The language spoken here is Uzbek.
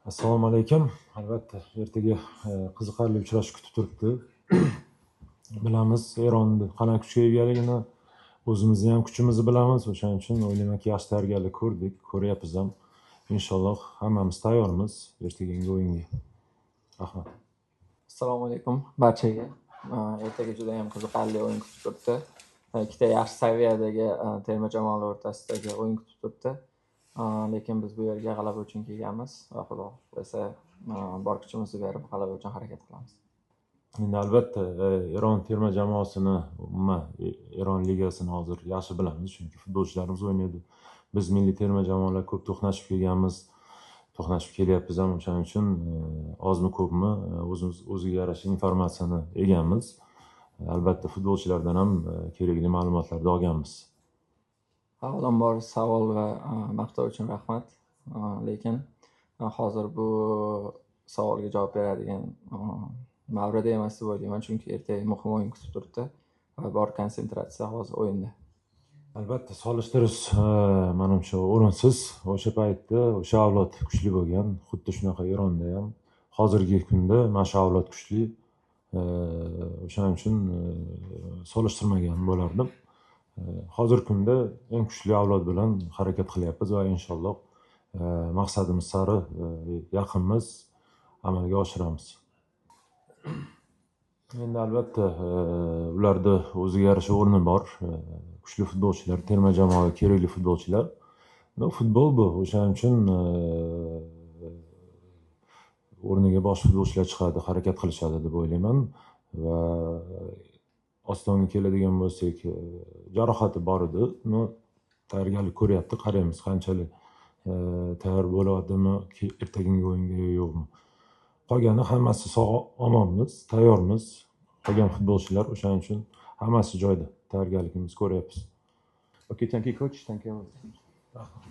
Assalomu alaykum. Albatta, ertaga qiziqarli uchrashuv kutib turibdi. Bilamiz Eronni qanaqa kuchga egaligini, o'zimizni ham kuchimizni bilamiz. O'shaning uchun o'ylaymanki, yaxshi tayyorgarlik ko'rdik, ko'ryapmiz ham. Inshaalloh hammamiz tayyormiz ertagingi o'yinga. Rahmat. Assalomu alaykum barchaga. Ertaga juda ham qiziqarli o'yin kutib turibdi. Ikkita yaxshi saviyadagi terma jamoalar o'rtasidagi o'yin kutib turibdi. Lekin biz bu yerga g'alaba uchun kelganmiz va Xudo xohlasa, bor kuchimizni berib g'alaba uchun harakat qilamiz. Endi albatta, Eron terma jamoasini, umuman Eron ligasini hozir yaxshi bilamiz, chunki futbolchilarimiz o'ynaydi. Biz milliy terma jamoalar ko'p to'qnashib kelganmiz, to'qnashib kelyapmiz ham. O'shaning uchun ozmi ko'pmi o'zimiz o'ziga yarasha informatsiyani egamiz. Albatta futbolchilardan ham kerakli ma'lumotlarni olganmiz. Avvalambor savol va maqtov uchun rahmat. Lekin hozir bu savolga javob beradigan mavrida emas deb o'ylayman, chunki ertaga muhim o'yin kutib turibdi va bor konsentratsiya hozir o'yinda. Albatta solishtirish manimcha o'rinsiz. O'sha paytda o'sha avlod kuchli bo'lgan, xuddi shunaqa Eronda ham hozirgi kunda mana shu avlod kuchli. O'shaning uchun solishtirmagan bo'lardim. Hozirgi kunda eng kuchli avlod bilan harakat qilyapmiz va inshaalloh maqsadimiz sari yaqinmiz, amalga oshiramiz. Endi albatta ularda o'ziga yarasha o'rni bor. Kuchli futbolchilar, terma jamoaga kerakli futbolchilar. No, futbol bu. O'shaning uchun o'rniga boshqa futbolchilar chiqadi, harakat qilishadi deb o'ylayman. Va Ostonga keladigan bo'lsak, jarohati bor edi. No, tayyorgarlik ko'ryapti, qaraymiz qanchalik tayyor bo'ladimi ertagingi o'yinga yo yo'qmi. Qolgani hammasi sog' omonmiz, tayyormiz. Qolgan futbolchilar o'shaning uchun hammasi joyida. Tayyorgarligimizni ko'ryapmiz. Okay, thank you, coach. Thank you. Rahmat.